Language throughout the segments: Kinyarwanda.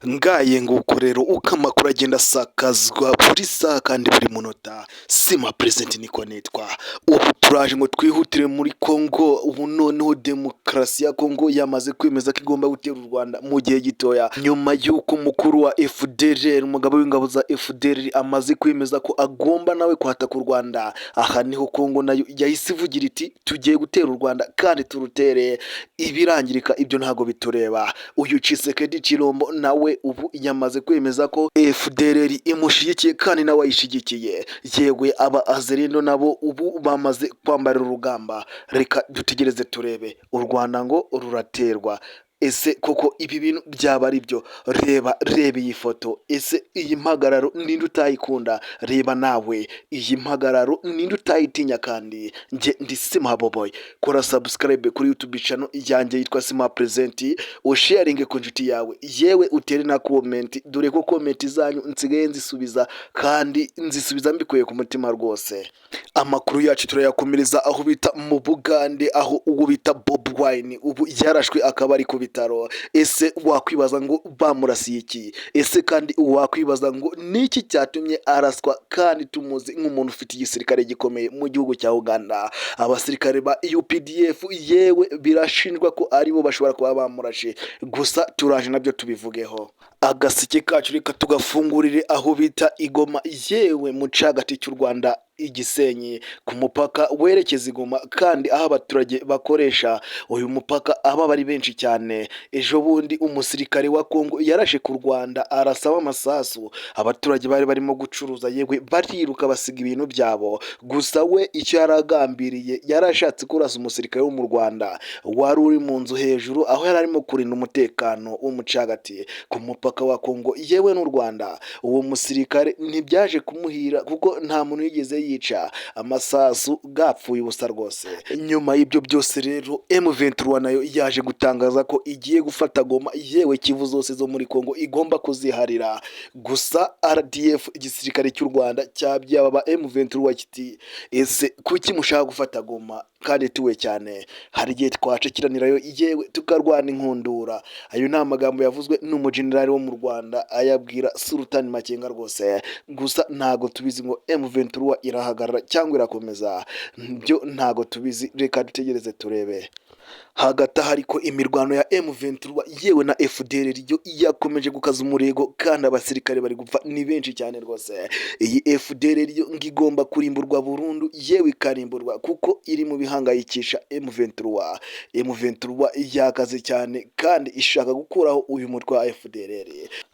Ngaye nguko rero uko amakuru agenda asakazwa buri saha kandi buri munota. Sima Present niko nitwa. Ubu turaje ngo twihutire muri Congo. Ubu noneho demokarasi ya Congo yamaze kwemeza ko igomba gutera u Rwanda mu gihe gitoya, nyuma y'uko umukuru wa FDLR, umugabo w'ingabo za FDLR, amaze kwemeza ko agomba nawe kwataka u Rwanda. Aha niho Congo nayo yahise ivugira iti: "Tugiye gutera u Rwanda kandi turutere ibirangirika, ibyo ntabwo bitureba." Uyu Tshisekedi Tshilombo nawe ubu yamaze kwemeza ko FDLR imushyigikiye kandi nawe ayishyigikiye. Yewe, aba Wazalendo nabo ubu bamaze kwambarira urugamba. Reka dutegereze turebe. U Rwanda ngo ruraterwa. Ese koko ibi bintu byaba ari byo? Reba, reba iyi foto. Ese iyi mpagararo ninde utayikunda? Reba nawe, iyi mpagararo ninde utayitinya? Kandi njye ndi Sima Boboy. Kora subscribe kuri YouTube channel yanjye yitwa Sima Present, usharinge ku nshuti yawe, yewe utere na comment, dore ko comment zanyu nsigaye nzisubiza kandi nzisubiza mbikuye ku mutima rwose. Amakuru yacu turayakomereza aho bita mu Bugande, aho uwo bita Bobi Wine ubu yarashwe, akaba ari ku bitaro. Ese wakwibaza ngo bamurasiye iki? Ese kandi wakwibaza ngo niki cyatumye araswa, kandi tumuzi nk'umuntu ufite igisirikare gikomeye mu gihugu cya Uganda? Abasirikare ba UPDF yewe birashinjwa ko aribo bashobora kuba bamurashe, gusa turaje nabyo tubivugeho. Agaseke kacu reka tugafungurire aho bita i Goma, yewe mu cagati cy'u Rwanda, i Gisenyi, ku mupaka werekeza i Goma, kandi aho abaturage bakoresha uyu mupaka aba bari benshi cyane. Ejo bundi umusirikare wa Kongo yarashe ku Rwanda, arasaba amasasu abaturage bari barimo gucuruza, yewe bariruka basiga ibintu byabo. Gusa we icyo yari agambiriye, yari ashatse kurasa umusirikare wo mu Rwanda wari uri mu nzu hejuru, aho yari arimo kurinda umutekano wo mu cagati ku mupaka wa Kongo yewe n'u Rwanda. Uwo musirikare ntibyaje kumuhira kuko nta muntu yigeze yica, amasasu gapfuye ubusa rwose. Nyuma y'ibyo byose rero, M23 nayo yaje gutangaza ko igiye gufata Goma, yewe Kivu zose zo muri Kongo igomba kuziharira. Gusa RDF, igisirikare cy'u Rwanda, cyabyaye aba M23 kiti: "Ese kuki mushaka gufata Goma kandi tuwe cyane? Hari igihe twacakiranirayo, yewe tukarwana inkundura." Ayo ni amagambo yavuzwe n'umujenerali wo mu Rwanda, ayabwira Sultani Makenga rwose. Gusa ntago tubizi ngo M23 irahagarara cyangwa irakomeza, byo ntago tubizi, reka dutegereze turebe. Hagati aho ariko, imirwano ya M23 yewe na FDLR yo yakomeje gukaza umurego, kandi abasirikare bari gupfa ni benshi cyane rwose. Iyi FDLR yo ngo igomba kurimburwa burundu, yewe ikarimburwa kuko iri mu bihangayikisha M23. M23 yakaze cyane kandi ishaka gukuraho uyu mutwe wa FDLR.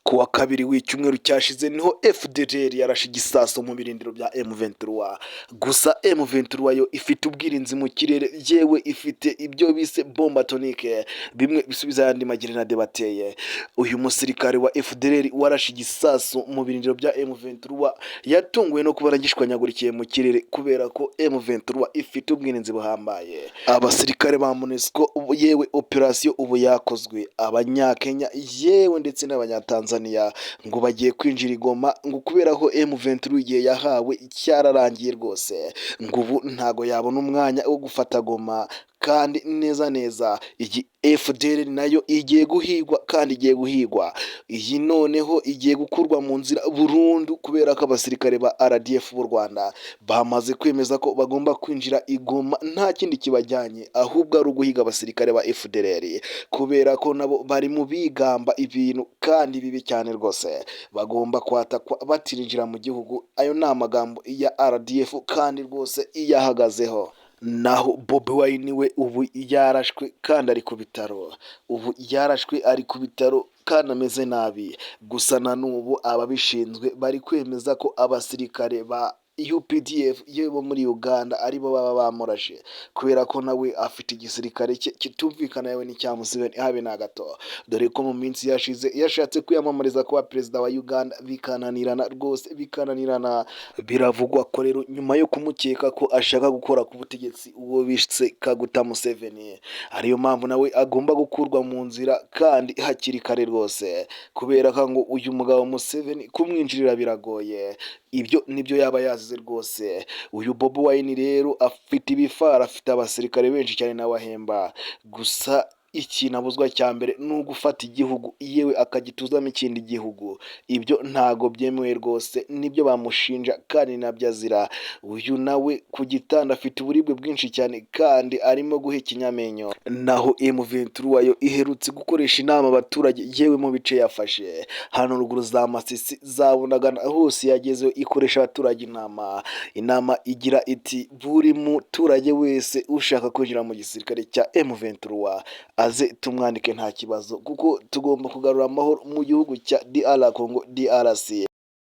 Ku wa kabiri w'icyumweru cyashize niho FDLR yarashe igisaso mu birindiro bya M23. Gusa M23 yo ifite ubwirinzi mu kirere, yewe ifite ibyo bise bombe atomique, bimwe bisubiza ayandi magerenade bateye. Uyu musirikare wa FDLR warashe igisasu mu birindiro bya M23 yatunguwe no kuba gishwanyagurikiye mu kirere, kubera ko M23 ifite ubwirinzi buhambaye. Abasirikare ba MONUSCO, yewe operasiyo ubu yakozwe, Abanyakenya yewe ndetse n'Abanyatanzania ngo bagiye kwinjira i Goma, ngo kubera ko M23 igihe yahawe cyararangiye rwose, ngo ubu ntago yabona umwanya wo gufata Goma. Kandi neza neza iyi FDLR nayo igiye guhigwa, kandi igiye guhigwa. Iyi noneho igiye gukurwa mu nzira burundu, kubera ko abasirikare ba RDF b'u Rwanda bamaze kwemeza ko bagomba kwinjira i Goma nta kindi kibajyanye, ahubwo ari uguhiga abasirikare ba FDLR, kubera ko nabo bari mu bigamba ibintu kandi bibi cyane rwose, bagomba kwatakwa batirinjira mu gihugu. Ayo ni amagambo ya RDF kandi rwose iyahagazeho. Naho Bobi Wine we ubu yarashwe kandi ari ku bitaro. Ubu yarashwe, ari ku bitaro kandi ameze nabi. Gusa na n'ubu ababishinzwe bari kwemeza ko abasirikare ba UPDF yewe bo muri Uganda aribo baba bamurashe, kubera ko nawe afite igisirikare cye kitumvikana yewe n'icya Museveni habe na gato, dore ko mu minsi yashize yashatse kwiyamamariza kuba perezida wa Uganda bikananirana rwose, bikananirana. Biravugwa ko rero nyuma yo kumukeka ko ashaka gukora ku butegetsi uwo bise Kaguta Museveni, ariyo mpamvu nawe agomba gukurwa mu nzira kandi hakiri kare rwose, kubera ko ngo uyu mugabo Museveni kumwinjirira biragoye. Ibyo nibyo yaba yazize rwose. Uyu Bobi Wine rero afite ibifara, afite abasirikare benshi cyane nawe ahemba. Gusa Ikintu abuzwa cya mbere ni ugufata igihugu, yewe akagituzamo ikindi gihugu. Ibyo ntago byemewe rwose, nibyo bamushinja kandi nabyo azira. Uyu nawe ku gitanda afite uburibwe bwinshi cyane kandi arimo guhekenya amenyo. Naho M23 yo iherutse gukoresha inama abaturage, yewe mu bice yafashe hano ruguru za Masisi, za Bunagana, hose yagezeho ikoresha abaturage inama. Inama igira iti: "Buri muturage wese ushaka kwinjira mu gisirikare cya M23 aze tumwandike, nta kibazo, kuko tugomba kugarura amahoro mu gihugu cya DR Congo, DRC."